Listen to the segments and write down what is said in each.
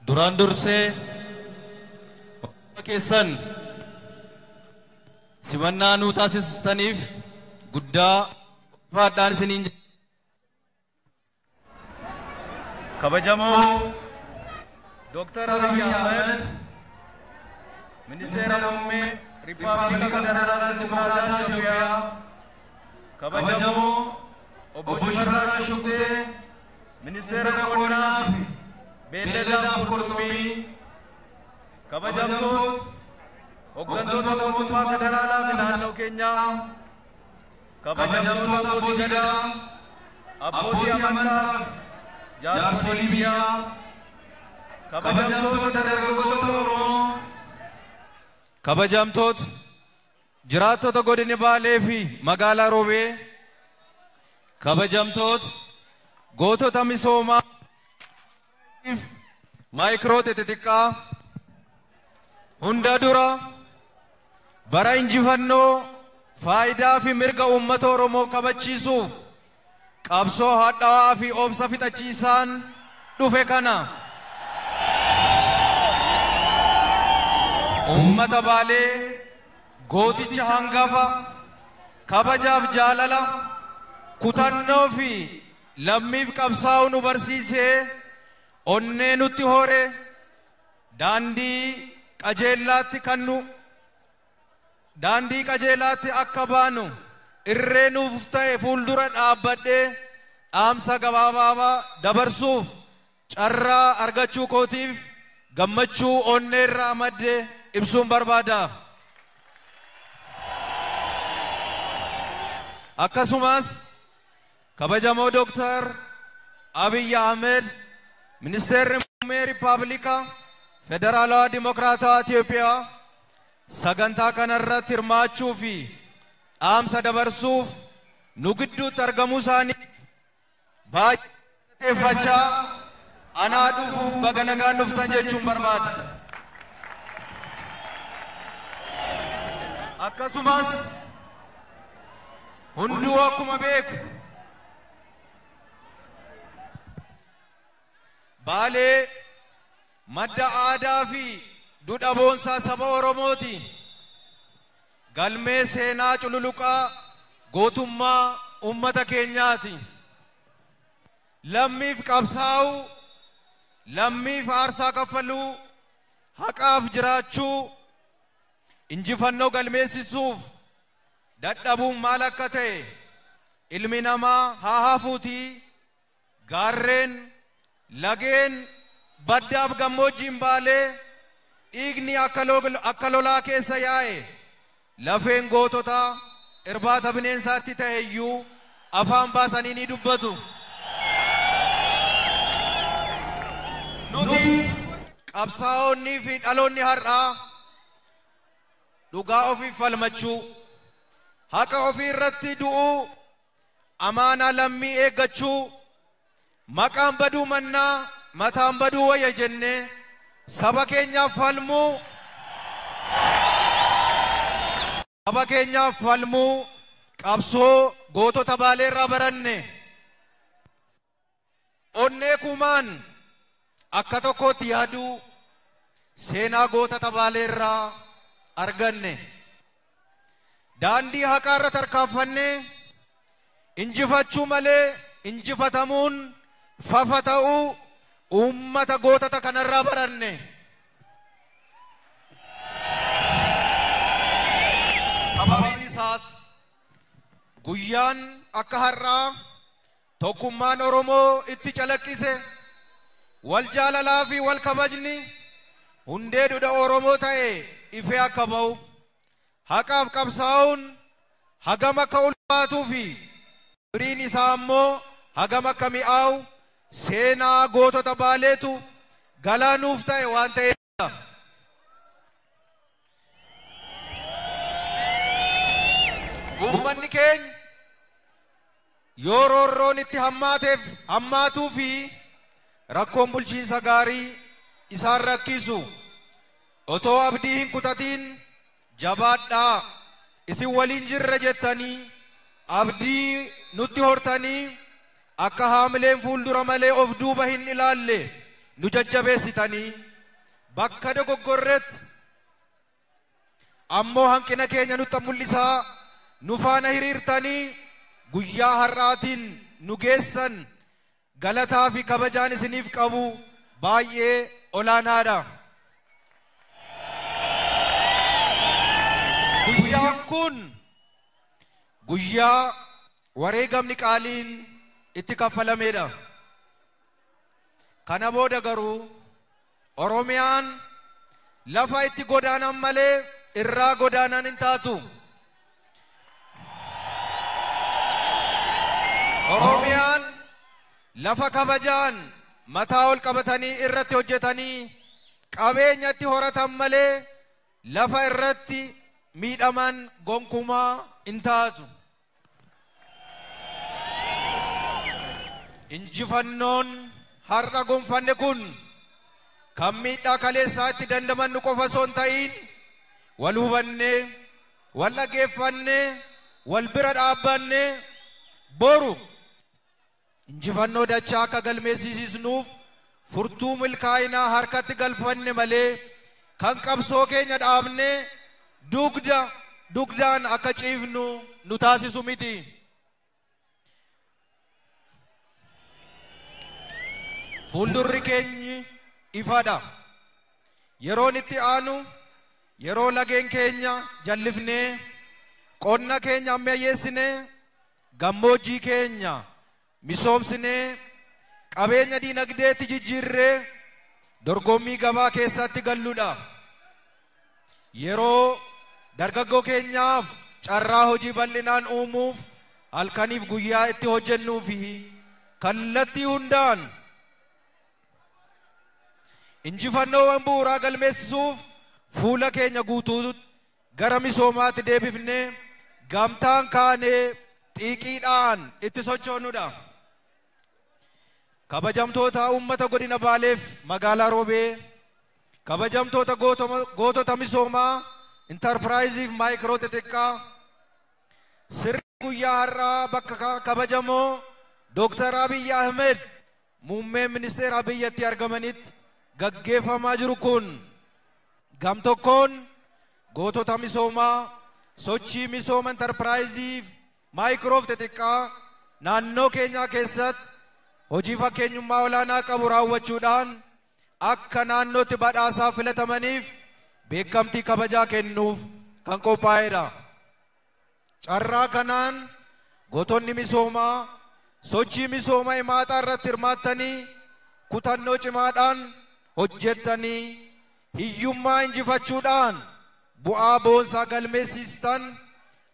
Duraan dursee keessan simannaa nuu taasistaniif guddaa ulfaadhaan isiniin jedha. Kabajamoo Dooktar Abiy Ahmed, Ministeera Muummee Riippaabilika Federaalaa Dimokiraataa Itoophiyaa, kabajamoo Obbo Shifarraa Shugutee, Ministeera Qonnaa fi Beelladaa fi Qurxummii, kabajamtoota hooggantoota mootummaa federaalaa fi naannoo keenyaa, kabajamtoota abbootii gadaa, abbootii amantaa fi jaarsolii biyyaa, kabajamtoota dargaggoota Oromoo, kabajamtoota jiraattota godina Baalee fi magaalaa Roobee, kabajamtoota gootota misoomaa maayikiroo xixiqqaa, hunda dura bara injifannoo faayidaa fi mirga uummata Oromoo kabachiisuuf qabsoo hadhaawaa fi obsa fixachiisaan dhufe kana uummata Baalee gooticha hangafa kabajaaf jaalala kutannoo fi lammiif qabsaa'uu nu barsiisee onnee nutti hore daandii qajeelaatti kan nu daandii qajeelaatti akka baanu irree nuuf ta'e fuuldura dhaabbadhee dhaamsa gabaabaa dabarsuuf carraa argachuu kootiif gammachuu onneerraa madde ibsuun barbaada. Akkasumas kabajamoo Dooktar Abiy Ahmed, Ministeerri Muummee Riippaabilika Federaalawaa Dimokiraataa Itoophiyaa, sagantaa kanarratti hirmaachuu fi dhaamsa dabarsuuf nu gidduutti argamuu isaaniif baay'ee galateeffachaa anaa dhufuuf baga nagaan dhuftan jechuun barbaada. Akkasumas hunduu akkuma beeku Baalee madda aadaa fi duudha boonsaa saba Oromooti. Galmee seenaa cululuqaa gootummaa uummata keenyaati. Lammiif qabsaa'uu, lammiif aarsaa kaffaluu, haqaaf jiraachuu, injifannoo galmeessisuuf dadhabuun maal akka ta'e ilmi namaa haa hafuutii gaarreen, lageen, baddaaf gammoojjiin Baalee dhiigni akka lolaa keessa yaa'e lafeen goototaa irbaata bineensaatti ta'e iyyuu afaan baasanii ni dubbatu. Nuti qabsaa'onnii fi dhaloonni har'aa dhugaa ofiif falmachuu, haqa ofii irratti du'uu, amaanaa lammii eeggachuu, maqaan baduu mannaa mataan baduu wayya jennee saba keenyaaf falmuu, saba keenyaaf falmuu qabsoo gootota Baaleerraa baranne. Onnee kumaan akka tokkootti yaaduu seenaa gootota Baaleerraa arganne. Daandii haqaarra tarkaanfannee injifachuu malee injifatamuun fafa ta'uu uummata gootota kanarraa baranne. Sababiin isaas guyyaan akka har'aa tokkummaan Oromoo itti calaqqise, wal jaalalaa fi wal kabajni hundee duudha Oromoo ta'e ifee akka ba'u, haqaaf qabsaa'uun hagam akka ulfaatuu fi firiin isaa ammoo hagam akka mi'aawu seenaa gootota Baaleetu galaanuuf ta'e waan ta'eef. Uummanni keenya yoo roorroon itti hammaateef hammaatuu fi rakkoon bulchiinsa gaarii isaan rakkisu otoo abdii hin kutatiin jabaadhaa isin waliin jirra jettanii abdii nutti hortanii akka haamileen fuuldura malee of duuba hin ilaalle nu jajjabeessitanii bakka dogoggorretti ammoo hanqina keenya nutti mul'isaa nu faana hiriirtanii guyyaa har'aatiin nu geessan galataa fi kabajaan isiniif qabu baay'ee olaanaadha. Guyyaan kun guyyaa wareegamni qaaliin itti kaffalameedha. Kana booda garuu Oromiyaan lafa itti godaanan malee irraa godaanan hin taatu. Oromiyaan lafa kabajaan mataa ol qabatanii irratti hojjetanii qabeenya itti horatan malee lafa irratti miidhaman gonkumaa hin taatu. Injifannoon har'a gonfanne kun kan miidhaa kaleessaa itti dandamannu qofa osoo hin ta'in wal hubannee, wal dhageeffannee, wal bira dhaabbannee boru injifannoo dachaa akka galmeessisnuuf furtuu milkaa'inaa harkatti galfanne malee kan qabsoo keenya dhaabnee dugdaan akka ciifnu nu taasisu miti. Fuuldurri keenyi ifadha. Yeroon itti aanu yeroo lageen keenya jallifnee qonna keenya ammayyeessinee gammoojjii keenya misoomsinee qabeenya diinagdeetti jijjiirree dorgommii gabaa keessatti galludha. Yeroo dargaggoo keenyaaf carraa hojii bal'inaan uumuuf halkaniif guyyaa itti hojjennuu fi kallattii hundaan injifannoowwan bu'uuraa galmeessisuuf fuula keenya guutuu gara misoomaatti deebifnee gamtaan kaanee xiiqiidhaan itti sochoonudha. Kabajamtoota uummata godina Baaleef magaalaa Roobee, kabajamtoota gootota misoomaa intarpiraayiziif maayikiroo xixiqqaa, sirni guyyaa har'aa bakka kabajamoo Dooktar Abiyyi Ahmed muummeen ministeera biyyatti argamanitti gaggeeffamaa jiru kun gam tokkoon gootota misoomaa sochii misooma intarpiraayiziif maayikiroo xixiqqaa naannoo keenyaa keessatti hojii fakkeenyummaa olaanaa qabu raawwachuudhaan akka naannootti badhaasaa filatamaniif beekamtii kabajaa kennuuf kan qophaa'edha. Carraa kanaan gootonni misoomaa sochii misooma himaataa irratti hirmaattanii kutannoo cimaadhaan hojjettanii hiyyummaa injifachuudhaan bu'aa boonsaa galmeessistan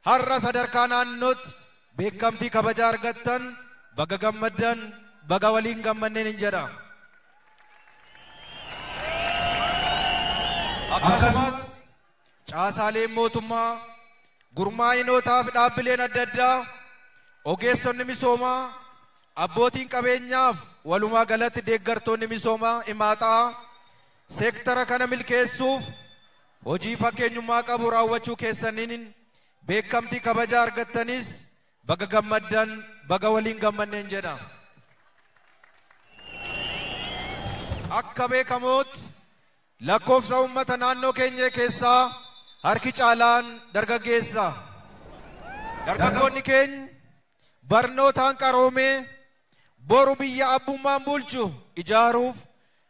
har'a sadarkaa naannootti beekamtii kabajaa argattan baga gammaddan baga waliin gammanneen hin jedha. Akkasumas caasaaleen mootummaa gurmaa'inootaa fi dhaabbileen adda addaa ogeessonni misoomaa abbootiin qabeenyaaf walumaa galatti deeggartoonni misoomaa himaataa seektara kana milkeessuuf hojii fakkeenyummaa qabu raawwachuu keessaniin beekamtii kabajaa argattanis baga gammaddan baga waliin gammanneen jedha. Akka beekamutti lakkoofsa uummata naannoo keenya keessaa harki caalaan dargaggeessa. Dargaggoonni keenya barnootaan qaroomee boru biyya abbummaan bulchu ijaaruuf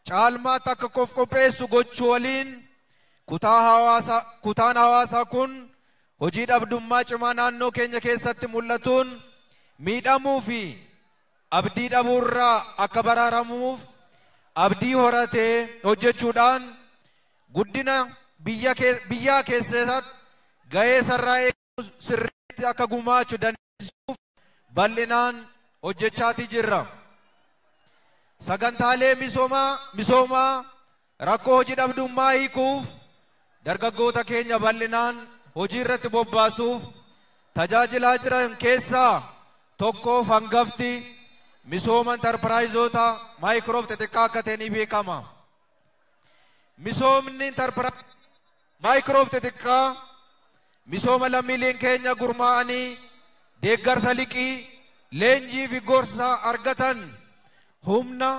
caalmaatti akka of qopheessu gochuu waliin kutaan hawaasaa kun hojii dhabdummaa cimaa naannoo keenya keessatti mul'atuun miidhamuu fi abdii dhabuurraa akka baraaramuuf abdii horatee hojjechuudhaan guddina biyyaa keessatti gahee sarraa eeguu sirriitti akka gumaachu dandeessisuuf bal'inaan hojjechaatii jirra. Sagantaalee misoomaa rakkoo hojii dhabdummaa hiikuuf dargaggoota keenya bal'inaan hojii irratti bobbaasuuf tajaajilaa jiran keessaa tokkoof hangafti misooma intarpiraayizoota maayikiroof xixiqqaa akka ta'e ni beekama. Misoomni maayikiroof xixiqqaa misooma lammiileen keenya gurmaa'anii deeggarsa liqii leenjii fi gorsa argatan humna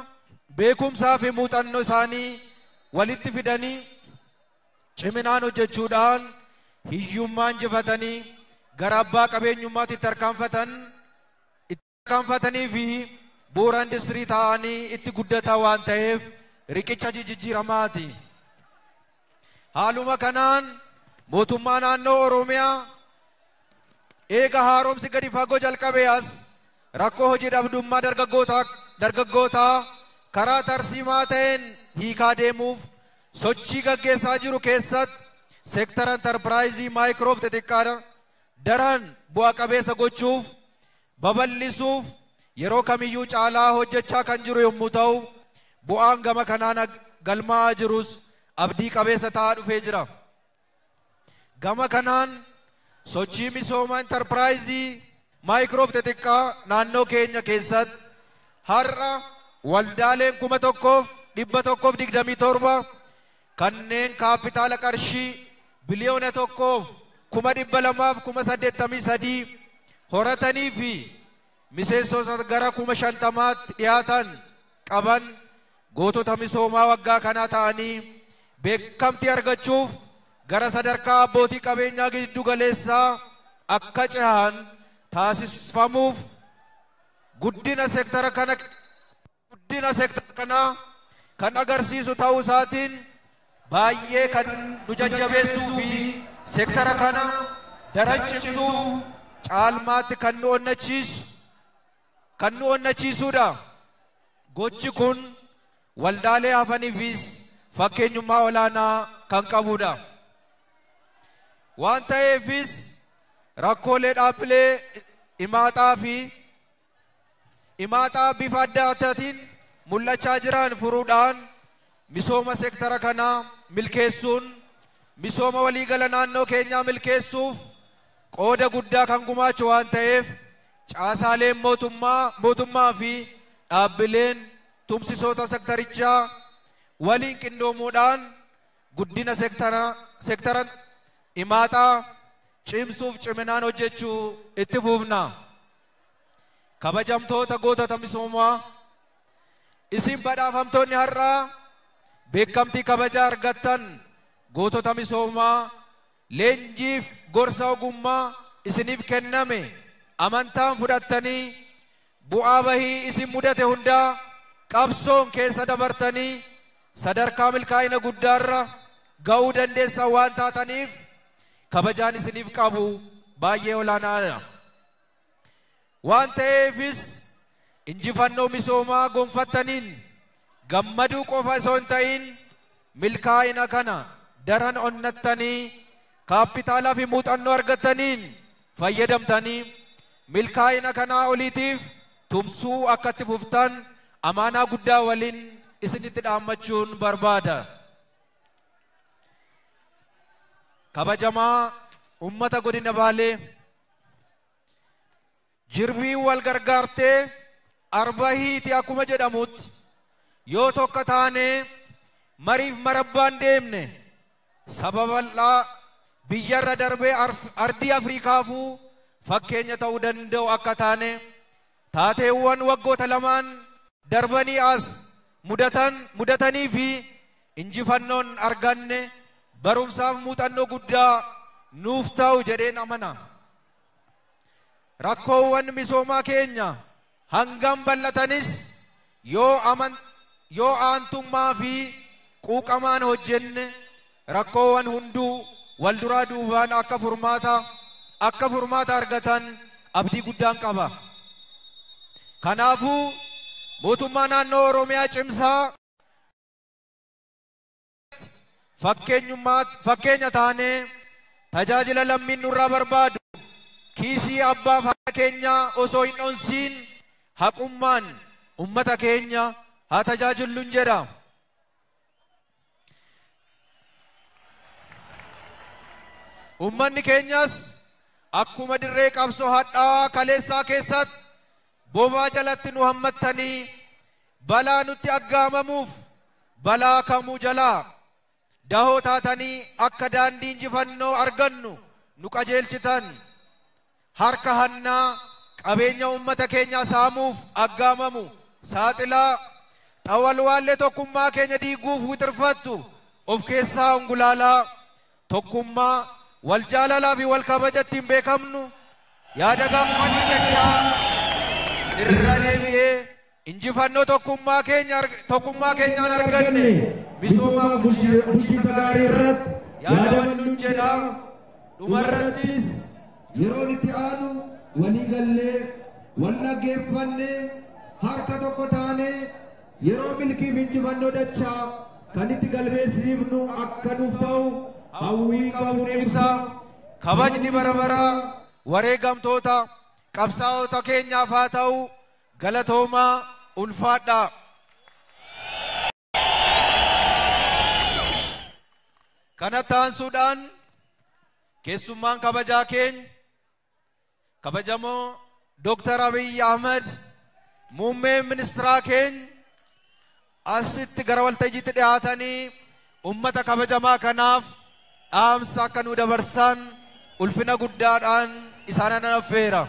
beekumsaa fi muuxannoo isaanii walitti fidanii ciminaan hojjechuudhaan hiyyummaa injifatanii gara abbaa qabeenyummaatti tarkaanfatanii fi bu'uura industirii ta'anii itti guddataa waan ta'eef riqicha jijjiiramaati. Haaluma kanaan mootummaa naannoo Oromiyaa eega haaromsi gadi fagoo jalqabee as rakkoo hojii dhabdummaa dargaggootaa karaa tarsiimaa ta'een hiikaa deemuuf sochii gaggeessaa jiru keessatti seektara intarpiraayizii maayikiroof xixiqqaa daran bu'a qabeessa gochuuf babal'isuuf yeroo kamiyyuu caalaa hojjechaa kan jiru yommuu ta'u bu'aan gama kanaan galmaa'aa jirus abdii qabeessa ta'aa dhufee jira. Gama kanaan sochii misooma intarpiraayizii maayikiroof xixiqqaa naannoo keenya keessatti har'a waldaaleen 1127 kanneen kaapitaala qarshii 1,283,000 horatanii fi miseensota gara 50,000tti dhiyaatan qaban gootota misoomaa waggaa kanaa ta'anii beekamtii argachuuf gara sadarkaa abbootii qabeenyaa giddu galeessaa akka cehan taasifamuuf guddina seektara kanaa kan agarsiisu ta'uu isaatiin baay'ee kan nu jajjabeessuu fi seektara kana daran cimsuuf caalmaatti kan nu onnachiisuudha. Gochi kun waldaalee hafaniifis fakkeenyummaa olaanaa kan qabudha. Waan ta'eefis rakkoolee dhaabbilee imaaxaa fi imaaxaa bifa adda addaatiin mul'achaa jiran furuudhaan misooma seektara kanaa milkeessuun misooma waliigala naannoo keenyaa milkeessuuf qooda guddaa kan gumaachu waan ta'eef caasaaleen mootummaa fi dhaabbileen tumsisoota seektarichaa waliin qindoomuudhaan guddina seektara imaaxaa cimsuuf ciminaan hojjechuu itti fufna. Kabajamtoota gootota misoomaa, isin badhaafamtoonni har'aa beekamtii kabajaa argattan gootota misoomaa leenjiif gorsa ogummaa isiniif kenname amantaan fudhattanii bu'aa bahii isin mudate hundaa qabsoon keessa dabartanii sadarkaa milkaa'ina guddaarra ga'uu dandeessan waan taataniif kabajaan isiniif qabu baay'ee olaanaadha. Waan ta'eefis injifannoo misoomaa gonfattaniin gammaduu qofa osoo hin ta'in milkaa'ina kana daran onnattanii kaapitaalaa fi muuxannoo argattaniin fayyadamtanii milkaa'ina kanaa oliitiif tumsuu akka itti fuftan amaanaa guddaa waliin isinitti dhaammachuun barbaada. Kabajamaa ummata godina Baalee, jirbii wal gargaartee arba hiiti akkuma jedhamutti yoo tokko taane mariif marabbaan deemne saba bal'aa biyyarra darbee ardii Afrikaafuu fakkeenya ta'uu danda'u akka taane taateewwan waggoota lamaan darbanii as mudatanii fi injifannoon arganne barumsaaf muuxannoo guddaa nuuf ta'u jedheen amana. Rakkoowwan misoomaa keenya hangam bal'atanis yoo aantummaa fi quuqamaan hojjenne rakkoowwan hunduu wal duraa duubaan akka furmaata argatan abdii guddaan qaba. Kanaafuu mootummaa naannoo Oromiyaa cimsaa fakkeenya taanee tajaajila lammiin nurraa barbaadu kiisii abbaa haadha keenyaa osoo hin dhonsiin haqummaan ummata keenya haa tajaajilluun jedha. Ummanni keenyas akkuma dirree qabsoo hadhaa kaleessaa keessatti bobaa jalatti nu hammattanii balaa nutti aggaamamuuf balaa kamuu jalaa dahoo taatanii akka daandii injifannoo argannu nu qajeelchitan harka hannaa qabeenya ummata keenyaa saamuuf aggaamamu saaxilaa Xawalwaallee tokkummaa keenya diiguuf wixirfattu of keessaa ungulaalaa tokkummaa wal jaalalaa fi wal kabaja ittiin beekamnu yaada gaaffanni jechaa irra deebi'ee injifannoo tokkummaa keenya tokkummaa keenyaan arganne misoomaa bulchiinsa gaarii irratti yaada bal'uun jedha. Dhumarrattis yeroon itti aanu walii gallee wal dhaggeeffannee harka tokko taanee yeroo milkiif injifannoo dachaa kan itti galmeessifnu akka nuuf ta'u hawwii qabuun ibsa. Kabajni bara baraa wareegamtoota qabsaa'ota keenyaaf haa ta'u. Galatoomaa, ulfaadhaa. Kana taansuudhaan keessummaan kabajaa keenya kabajamoo Dooktar Abiyyi Ahmad muummeen ministiraa keenya asitti gara waltajjiitti dhiyaatanii ummata kabajamaa kanaaf dhaamsa akka nu dabarsan ulfina guddaadhaan isaan affeera.